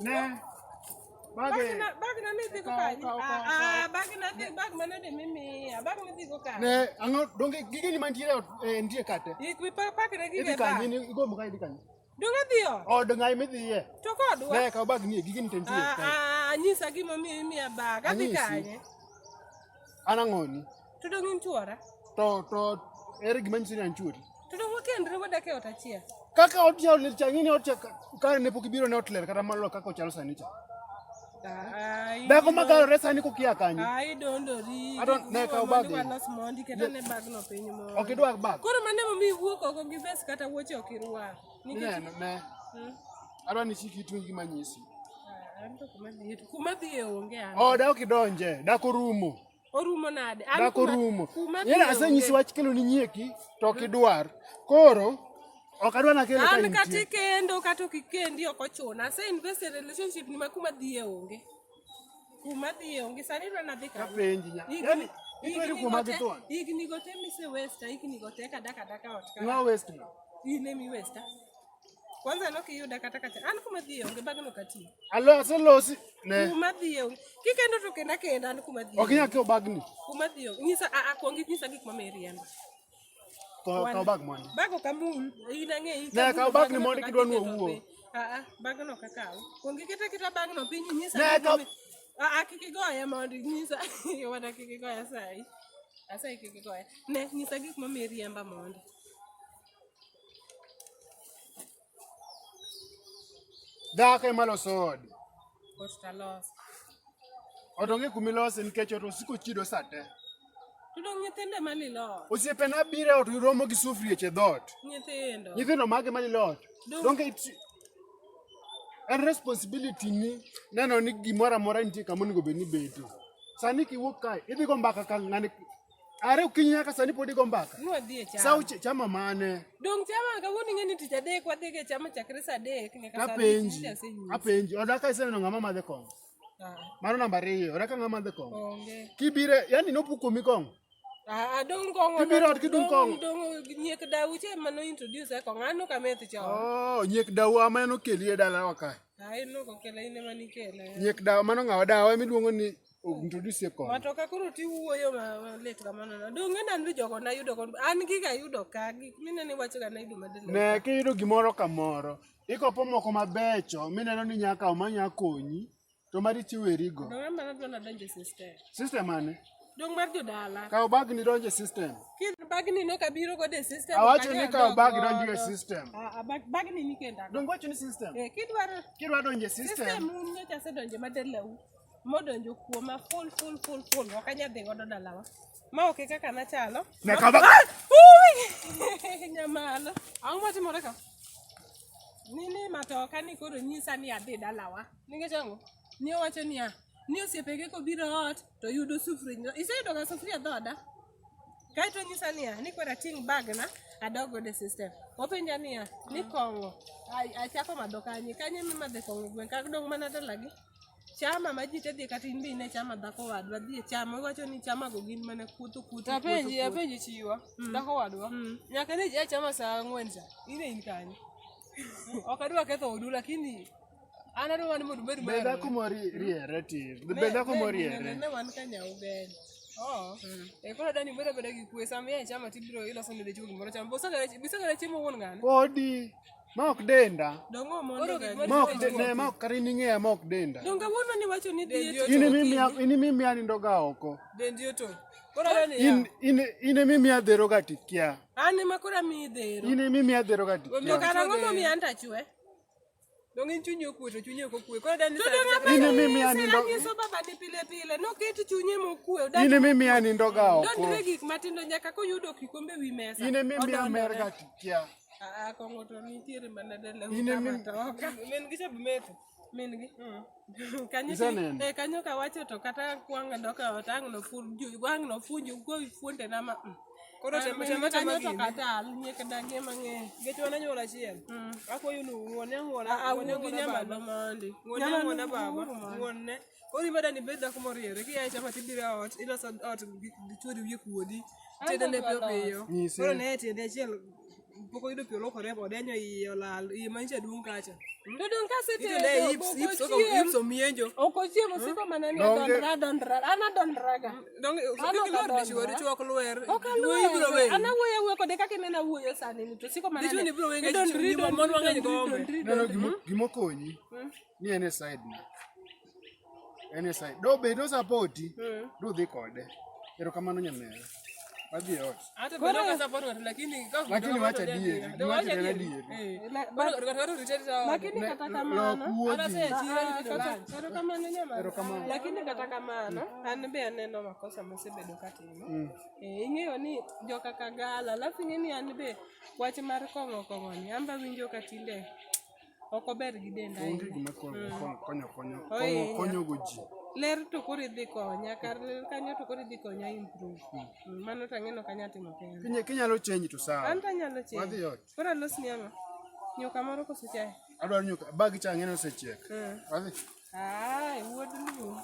Ne. Bage. Bag na ne dhigo Kaw, kanye? kaw, kaw, Ah, ah, bag na dhi bag manade mimiya. Bag midhigo kanye? Ne, ang'o donge gige ni mantiere e ot eh, nitie kate. Ik wi pakre gige Idhi bag. kanye ni igombo ka idhi kanye. Donge adhi ot? Od ng'ai midhiye. To kodwa. Ne, kaw bag ni gige ni to nitie. Ah, kae. ah, anyisa gimomiyo imiya bag. Adhi Anyisi. kanye? An ang'oni? To dong' in chuora. To ere gima nyiso ni an chuori? To dong' wakendre wadak e ot achiel. Kaka ot cha ler cha ing'e ni ot cha ka ne pok ibiro ne ot ler kata malo kaka ochalo sani cha. Ai, Dhako magalore sani kokia kanyo. Ai dondori. Adon- ne, kaw bag ni. Walos mondi keta ne bagno piny mondi. Ok idwar bag. Koro mano emomiyo iwuok oko gi vest kata wuoche ok irwako. Nikech Ineno ne. Adwa ni chik iti gima anyisi. Ah, an to kuma dhiye to kuma dhiye onge an. Oda ok idonje, dak orumo. Orumo nade? An Dak kuma- orumo. Kuma Yena dhiye asenyisi onge. wach kelo ni nyieki to ok idwar. Koro ok adwa nakele ka An kata intie. ikendo kata ok ikendi ok ochuno. Ase invest e relationship ni ma kuma dhiye onge. Kuma dhiye onge. Sani idwa nadhi kanye? Apenji nya. Higni- Yaani itweri higni kuoma go gi te- thuon. Higni go te mise westa, higni go te kadak adaka ot ka. Ng'a waste no. In emi westa. Kwanza nok iyuda kata kacha. An kuma dhiye onge bagno kati. Alo aselosi ne. Kuma dhiye onge. Kikendo to kenda kenda an kuma dhiye. Ok inyal kawo bagni. Kuma dhiye onge. Nyisa a a kuong inyisa gik mamiyo iriemba. Kaw bag mondi. Bag ok amul. In ang'eyi. Ne, kaw bagni mondi kidwa ni wawuo. A a bagno ok akaw. Kuong iketa aketa bagno piny inyisa. Ne, gik kaw- mamiyo- A a kik igoya mondi nyisa. Wana kik igoya sayi. Asayi kik igoya. Ne nyisa gik mamiyo iriemba mondi. Dhako ema loso ode. Ot taloso. Ot onge kuma ilose nikech ot osiko chido sa te. To dong' nyithindo ema lilo ot. Osiepena biro e ot romo gi sufrieche e dhoot. Nyithindo. Nyithindo mage ma lilo ot? Donge en responsibility ni neno ni gimoro amora nitie kama onego bed ni betie. Sani kiwuok kae, idhi go mbaka ka ng'ani Are okinyi nyaka sani pod igo mbaka. Nwadhi e chama. Sa uche chama mane? Dong' chama kawuono ing'e ni tich adek wadhi e chama chakre saa adek nyaka saa abich Apenji. nyicha asenyisi. Apenji. Oda ka iseneno ng'ama madho kong'o. Ah, Mano namba ariyo. Oda ka ng'ama madho kong'o. onge. Kibire, yani nopuko mi kong'o. Ah, ah, dong' kong'o. Kibiro ot kidung' kong'o. Dong' nyiek dauche ema no introduce e kong'o. An ok ameth chon. Oh, nyiek dawa ema nokeli e dalawa ka. Ah, in ok okela in ema nikele. Nyiek dawa mano ng'awa dawa emiluongo ni introduce e kong'o. Matoka koro tiwuoyo malit kamano no. Dong' ng'e an be jogo nayudo kon an giga ayudo ka gik minene iwacho ga nayudo madele. Ne kiyudo gimoro kamoro, ikopo moko mabecho mineno ni nya kawo manya konyi to maricho iwerigo. Dong' an mana adwa nadonjo e system. System mane? Dong' mar jodala. Kaw bag ni donjo e system. Kid bagni nok abiro godo e system. Awacho ok ni anyal kaw dok bag donjo e godo. system. Ah, ah, bagni ni kenda. Donge wacho ni system. Eh, kidwaro Kidwa donjo e system, system un nyocha asedonje madelau modonjo kuoma full full full full ok anyal dhi godo dalawa. Ma ok e kaka nachalo. Ne kaw bag. Ah! Ui! Nyamalo. Ang'o matimore ka? Nini matoka ni koro nyisa ni adhi dalawa. Nikech ang'o? Ni owacho niya, ni osiepege kobiro ot to yudo sufuria. Iseyudo ga sufuria dhoda? Kaeto onyisa niya, ni koro ating' bagna adog godo e system. Openja niya, ni kong'o achako madho kanye? Kanye mimadhe kong'o e gweng' ka dong' mana dalagi? Chama ma ji te dhi kata in be in e chama dhako wadwa dhi e chama iwacho ni chama go gin mana kuotho kuotho. To apenji, apenji chiwa, dhako wadwa. Nyaka ne ji a chama saa ang'wen cha, in e in kanye? Ok adwa ketho odu lakini an adwa ni mondo ubed Be maber. dhako moriere tir. Be dhako moriere. Ne wan ka nyaugeni. Oh. Eh, koro adani ubed abeda gi kwe sama ia e chama tibiro iloso ne dichuo gimoro chamo. Bisegara chiemo wuon ng'ane? Podi ma ok denda. Dongo mondo Koro gik gani. Ma ok de- ne ma ok kata in ing'eya ma ok denda. Donga wuono ni wacho ni dhi e tich In emimiya in emimiya nindo ga oko. Dendi oto. Koro adani In in in emimiya dhero ga tikia. An ema koro amiyi dhero. In emimiya dhero ga To tikia. kara ang'o momiyo an to achwe? Dong in chunyi okwe to chunyi ok okwe. Koro adani To sa donge In emimiya nindo anyiso baba ni pile pile noket chunye mokwe odak in emimiya nindo ga oko. dondre gik matindo nyaka koyudo kikombe wi mesa. In emimiya mer ga tikia. Ah, ah, kong'o to nitiere mana dala In emi- matoka. min gi cha be metho. Min gi. Kanyo Iseneno? eh, kanyo kawacho to kata kwang' dok e ot ang' nofunju ang' nofunju go fuonde na ma. Koro Ah, tem min tem gi atema kanyo to gini. katal nyiek dagie mang'eny. Nikech wan anyuola achiel. Akwayo ni ung'uon ang'uona, Ah, ng'uon wuo gi ang'uona nyamalo baba. mondi. Ng'uon Nyamalo ang'uona baba. wuo mondi. Ng'uon ne. Koro in madani ibed dhako moriere. Kia e chama tibiro e ot, iloso ot gi chwori wiye kuodi. Tedo ne piyo piyo. Nyise. Koro ne e tiende achiel. Pok oyudo pi olokore odenyo iye olal iye manyicha duong' kacha. To dong' Ito ne kasetedo hips ok hips ok ochiem. hips omienjo. Ok ochiemo siko mana ni Donge- adondra adondra an adondraga. Dong An ok kik dichuo adondra. dichuo ok lwer. Ok Wuoyi biro aluwe. weyi. An awuoyo awuoya kode kaka ineno awuoyo sani ni to siko mana Dichuo ni ni biro weyi idondri, nikech mon idondri, mang'eny idondri, gombe. idondri, Neno idondri. gimokonyi ni en e side na. En e side. Do bed osapoti, do dhi kode. Erokamano nyamera. Wadhi e ot. Hata bende ok asupport ng'ato lakini ka Lakini wacho adieri, Do giwacho wacho en adieri. adieri. Eh. La- Koro ng'ato irritate sawa. Lakini kata Lok kamano wuodhi. An asechira nyithindo lunch. Erokamano nyamara. Erokamano. Lakini kata kamano, an be aneno makosa mosebedo katimo. Eh, ing'eyo ni joka kagala, alafu ing'e ni an be wach mar kong'o kong'o ni, an be awinjo ka tinde ok ober gi denda Onge ahinya. gima konyo konyo konyo Ohinya. konyo go ji. Ler to koro idhi konya, kar ler kanyo to koro idhi konya improve. Mano to ang'e ni ok anyal timo kenda. Kinyalo change to sawa. An to anyalo change. Wadhi ot. Koro alosni ang'o? Nyuka moro koso chae? Adwaro nyuka. Bag cha ang'e ni osechiek. Wadhi. Ai, wuod Luo.